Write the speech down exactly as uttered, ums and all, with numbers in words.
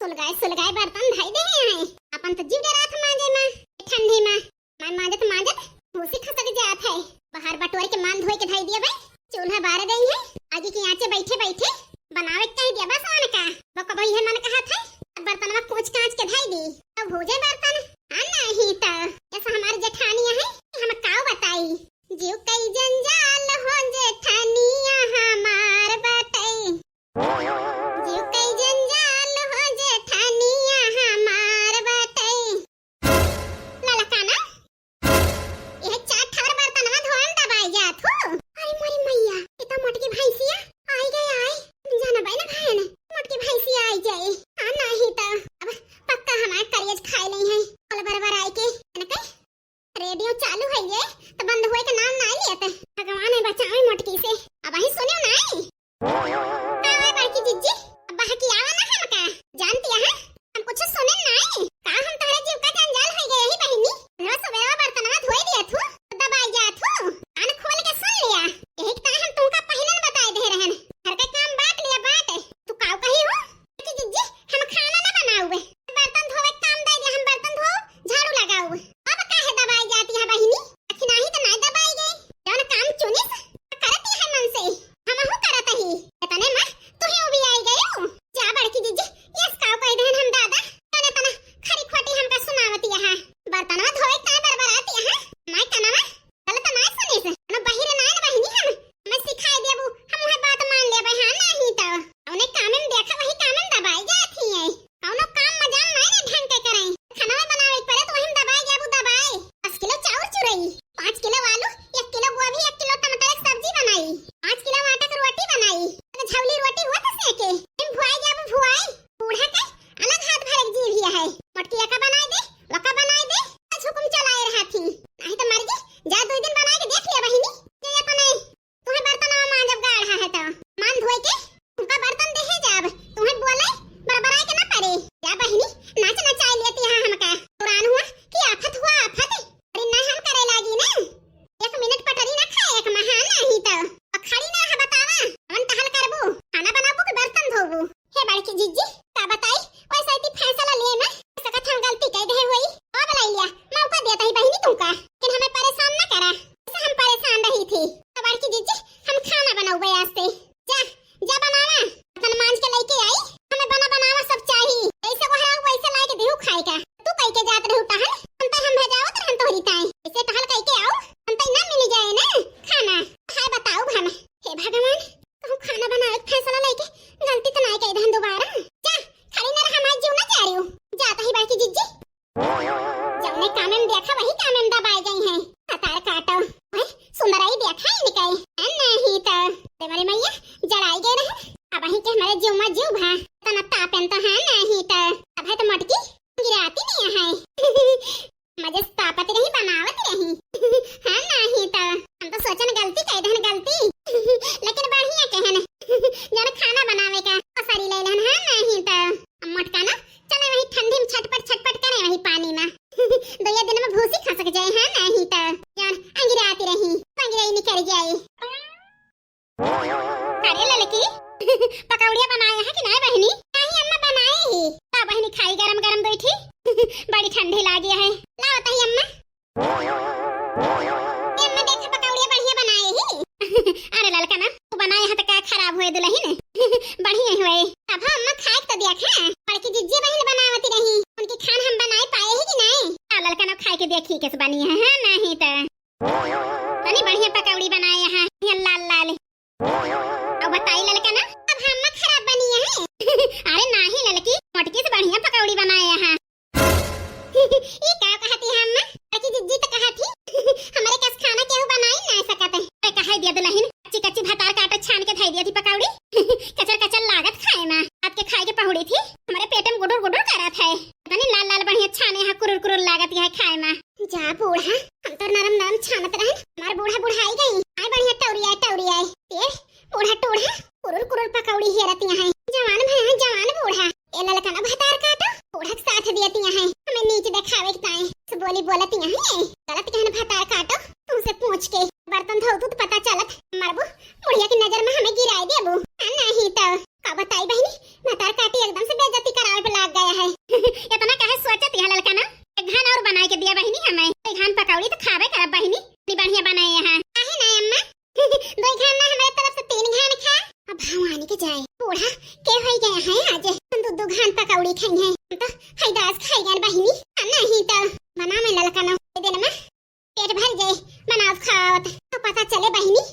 सुलगाए सुलगाए बर्तन धई देहे हैं। अपन तो जीव डरात मांजे मा, ठंडी मा। मैं मांजत मांजत भूसी खसक जात है। बाहर बटोर के मान धोए के धई दिया भाई। चूल्हा बारे दई है, आगे की आंचे बैठे बैठे बनावे के कह दिया बस मन का। वो कबो यह मन कहा था, अब बर्तन में कूच कांच के धई दी, अब भूजे बर्तन। हाँ नहीं तो, जैसा हमारी जेठानी है, हम काव बताई। जीव कई जंजाल हो जेठानिया हमार बटई। जीव कई जंजाल हो जेठानिया हमार बटई। ललका ना, यह चार ठवर बर्तनवा धोए में दबाई जात हो। अरे मोरी मैया, ये तो मोटकी भैंसिया आई गई आई। जाना बाई ना भाई ने, मोटकी भैंसिया आई जाए। हाँ नहीं तो, अब पक्का हमार करेज खाए नहीं है। कल बरबर आए के, इनके रेडियो चालू है ये, तो बंद हुए के नाम ना लेते। भगवान है बचावे मोटकी से। अब वही सुनियो नाई। का हुआ बड़की जिज्जी? अब बहकी आवा ना हमका। जानती है, हम कुछ सुने नाई। का हम तोहरे जीव का जंजाल हो गए ही बहिनी? रोज सुबह बर्तनवा धोए दिया थू, दबाई जा थू। कान खोल के सुन लिया। यही के ताई हम तुमका पहले न बताए दे रहन। घर का काम बांट लिया बांट। तू काऊ कही हो? कि जिज्जी, हम खाना ना बनाउबे, बर्तन धोवे के काम दे दे, हम बर्तन धो, झाड़ू लगाऊ। अब काहे दबाई जाती है बहिनी? आखिर नाही तो नाही दबाई गई। जौन काम चुनिस, करती है मन से, हमहू करत ही। इतने में तू ही उबियाई गई हो। जा बड़की जिज्जी, यस काव कह देहन हम दादा, तने तना खरी खोटी हमका सुनावती है। बर्तनवा धोवे के काम बरबराती है, माई कनवा गलत नाय सुनिस, कोनो बहिरे नाय न बहिनी हम। हमें सिखाई देबू, हम उहे बात मान लेबे, हाँ नहीं तो। कौने कामे में देखा वही कामे में दबाई जात ही है। कौनो काम मजाल नाय ने ढंग के करे। खाना बनावे के पड़े तो वही में दबाई जाबू दबाई। दस किलो चाउर चुरई, पाँच किलो आलू, एक किलो गोभी, एक किलो टमाटर के सब्जी बनाई, पाँच किलो आटा के रोटी बनाई, तो झौली रोटी हुआ था सेके, हम भुआई जाबू भुआई। बूढ़ा के अलग हाथ भरे के जीव ही है। मोटकिया का बनाए दे, वका बनाए दे, आज हुकुम चलाए रहा थी। नहीं तो मर गई, जा दो दिन बनाए के देख लिया बहिनी। जे अपने तुहे बर्तनवा मांजब गाढ़ा है तो मान धोए के उनका बर्तन देहे जाब। तुहे बोले बरबराए के ना पड़े। जा बहिनी, नाच नचाए लेती है हमका। पुरान हुआ कि आफत हुआ आफत। अरे ना हम करे लागी ना। एक मिनट पटरी ना खाए एक महा नहीं तो। अब खड़ी ना है बतावा, कौन टहल करबू? खाना बनाबू कि बर्तन धोबू? हे बड़की जिज्जी, का बताई, वैसे इतनी फैसला लिए में सकत हम गलती कह दे हुई। अब लाई लिया, मौका देता ही बहिनी तुमका, लेकिन हमें परेशान ना करा, जैसे हम परेशान रही थी। तो बड़की जिज्जी, हम खाना बनाउबे आज से। जा, जा बनावा, बर्तन मांज के लेके आई, हमें बना बनावा सब चाही। ऐसे वहरा वैसे लाई के देहू खाए का। तू कह के जात रहू टहल, हम तो हम भेजावत रहन तोहरी ताई। ऐसे टहल कह के आओ, हम तो ना मिल जाए ना खाना। हाय बताओ हम, हे भगवान, कहूँ खाना बनावे के फैसला लेके गलती तो नाय कई दहन दोबारा। जा, खड़ी न रहा, हमार जीव ना जा रही हूँ। जाता ही बड़की जिज्जी। जौने कामे में देखा वही कामे में दबाए गई हैं। कतार काटो। ओए, सुंदराई देखा ही निकाय। है नहीं तो। ते मरे मैया, जड़ाई गए रहे। अब वही के हमारे जीव में जीव भा। तना तापन तो है नहीं तो। अब है तो मोटकी गिराती नहीं है। मजे से तापत रही, बनावत रही। हाँ, नाही तो। हम तो सोचन गलती कह दहन, गलती। लेकिन बढ़िया कहन। जन खाना बनावे का पसरी ले लेन, हाँ, नाही तो। अब मोटका ना, चले वही ठंडी में छटपट, छटपट करे वही पानी में। दो ये दिन में भूसी खसक जाए, हाँ, नाही तो। जन अंगिराती रही, अंगिराई निकल जाए। अरे ललकी, पकौड़िया बनाए है कि नाय बहिनी? नाही अम्मा बनाए ही। ला बहिनी खाई गरम गरम बैठी। बड़ी ठंडी लागी है। ला बताई अम्मा। ए अम्मा देख पकौड़िया बढ़िया बनाए ही। अरे ललका ना, तू बनाए है तो का खराब हुए दुलहिन? बढ़िया हुए। अब हाँ अम्मा खाए तो दिया खा। बड़की जिज्जी बहिन बनावती रही। उनकी खान हम बनाए पाए ही कि नाय? आ ललका ना खाए के देखी कैसे बनी है, हाँ नाही तो। तनी बढ़िया पकौड़ी बनाए यहाँ, यहाँ लाल लाल। अब बताई ललका ना, अब हम खराब बनी है। अरे नाही ललकी, मोटकी से बढ़िया पकौड़ी बनाए यहाँ। ई का कहती है अम्मा? बड़की जिज्जी तो कहा थी, हमारे कस खाना केहू बनाई ना सकत है। अरे कहा दिया दुलहिन, कच्ची कच्ची भतार काटो छान के धई दिया थी पकौड़ी। कचर कचर लागत खाए में। रात के खाए के पहुड़ी थी, हमारे पेट में गुडुर गुडुर करत है। तनी लाल लाल बढ़िया छाने यहाँ कुरुर कुरुर लागत है खाए में। जा बूढ़ा, हम तो नरम नरम छानत रहन, हमार बूढ़ा बुढ़ाई गई। आय बढ़िया टौरी आय, टौरी आय। ए बूढ़ा टूढ़ा, कुरुर कुरुर पकौड़ी हेरतिया है। जवान भया है, जवान बूढ़ा। ए ललकना भतार काटो, बूढ़ा के साथ दियतिया है। हमें नीच देखावे के ताई से बोली बोलतिया है। गलत कहन भतार काटो, तुमसे पूछ के बर्तन धो तू तो पता चलत। मरबू, बुढ़िया की नजर में हमें गिराए देबू। आ नहीं तो का बताई बहिनी, भतार काटी एकदम से बेइज्जती करावे पे लाग गए। धान पकौड़ी खाई है। हम तो हई दास खाई गए बहिनी। आ नहीं तो बनावे ललका न दे देन मा पेट भर जाए। बनाव खावत तो पता चले बहिनी।